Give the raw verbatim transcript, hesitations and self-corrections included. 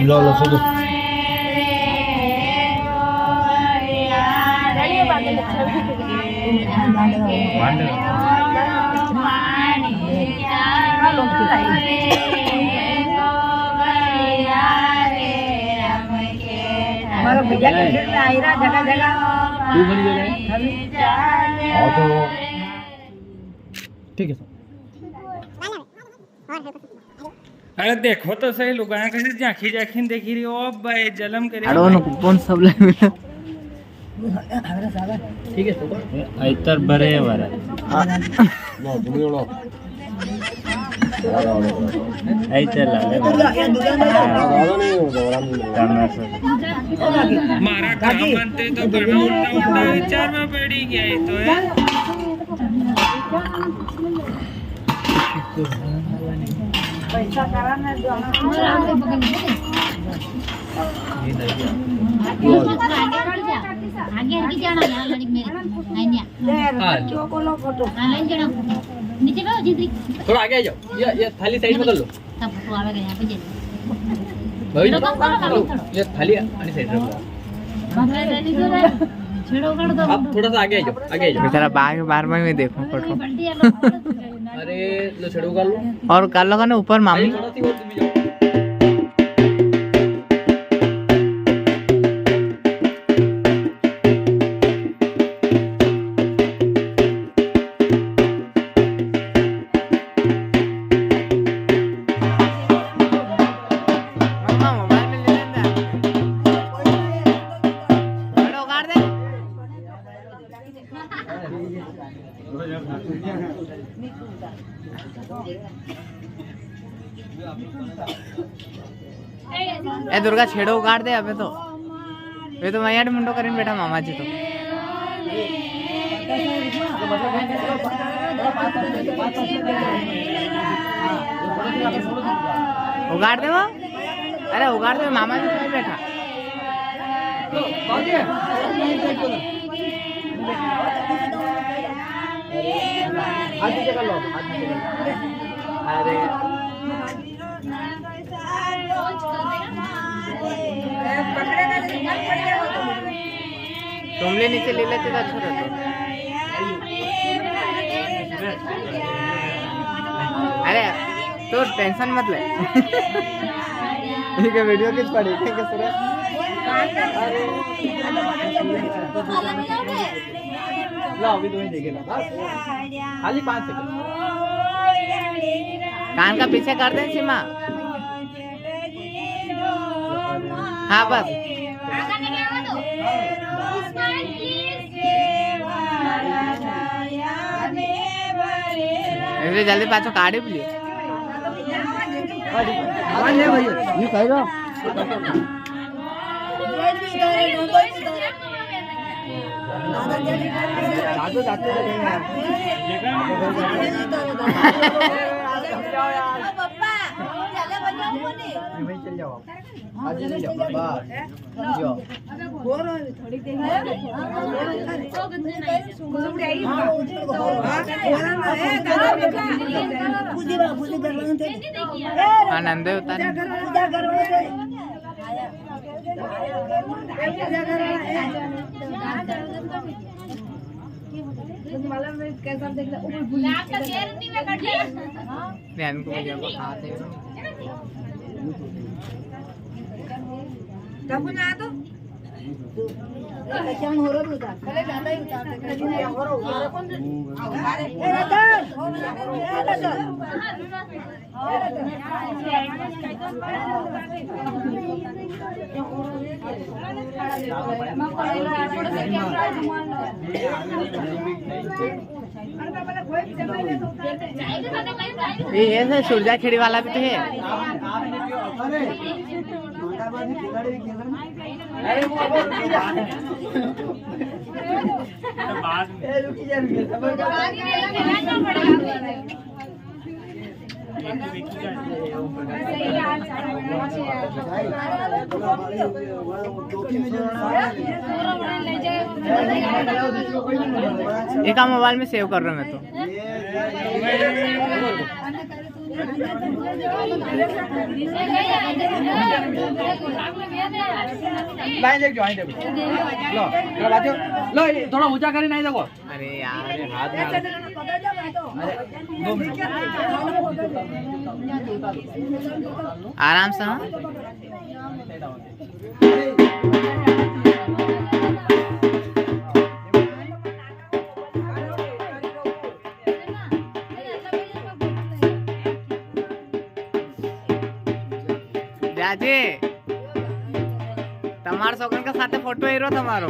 लो, लो, सो दो। हमारा भैया के खेत में आई रहा जगह जगह। तू बन गया है? हाँ तो ठीक है सर। अरे देखो तो सही, लुगायां कैसे झांकी झांकी देखी रही हो। अब भाई जलम करे। अरे उनको कौन सब ले मिला? ठीक है, सुपर। इतर बरे वाला। ऐ चला ले। मारा काम बनते तो घणा उल्टा उल्टा विचार में पड़ी गया ये तो है। पैसा करा ना जो आगे, आगे जाना यार, लड़की मेरी। आइया। ले, हाँ। बच्चों को लो फोटो। हाँ, ले जाना। नीचे करो, जिंदगी। थोड़ा आगे आ जाओ। ये, ये थाली साइड में कर लो। सब फोटो आवेगा यहाँ पे, जल्दी। भाई, ये थाली आनी साइड रखो। छेड़ो कर दो। आप थोड़ा सा आगे आ जाओ, आगे आ जाओ। बेचारा बाग बार बार में देखो फोटो। अरे, लो, छेड़ो कर लो। और कर लो ना ऊपर मामी। अरे, थोड़ा सी और दूर जाओ। ए दुर्गा, छेड़ो उगाड़ दे अबे तो। वे तो वहीं मुंडो करीन बैठा मामा जी तो। उगाड़ दे वो। अरे उगाड़ दे, मामा जी तो वहीं बैठा। हाथ नीचे कर लो, हाथ नीचे कर लो। अरे। तुमले नीचे ले लेते तो अच्छा रहता। अरे, तो टेंशन मत ले। ठीक है, वीडियो किस पड़ी? ठीक है, सुरेश। अरे। ला, अभी तुम्हें देखे ना, बस। खाली पाँच सेकंड। कान का पीछे कर दे, सीमा। हाँ, बस। अरे, जल्दी पाछो काढ़ी भी लियो। हाँ, ले भैया, ये कह रहा। हाँ, नंदे उतार। ध्यान को भैया को हाथ है। ये है सर, सुरजा खेड़ी वाला भी तो है। एक मोबाइल में सेव कर रहा हूँ मैं तो। लाइन देख जो, लाइन देख। लो, लो, बाजू। लो, ये थोड़ा ऊंचा करी, नहीं देखो। अरे यार, अरे हाथ में। अरे, दो मिनट। आराम से, हाँ। जाजे, तमार सोकन का साथे फोटो एरो तमारो।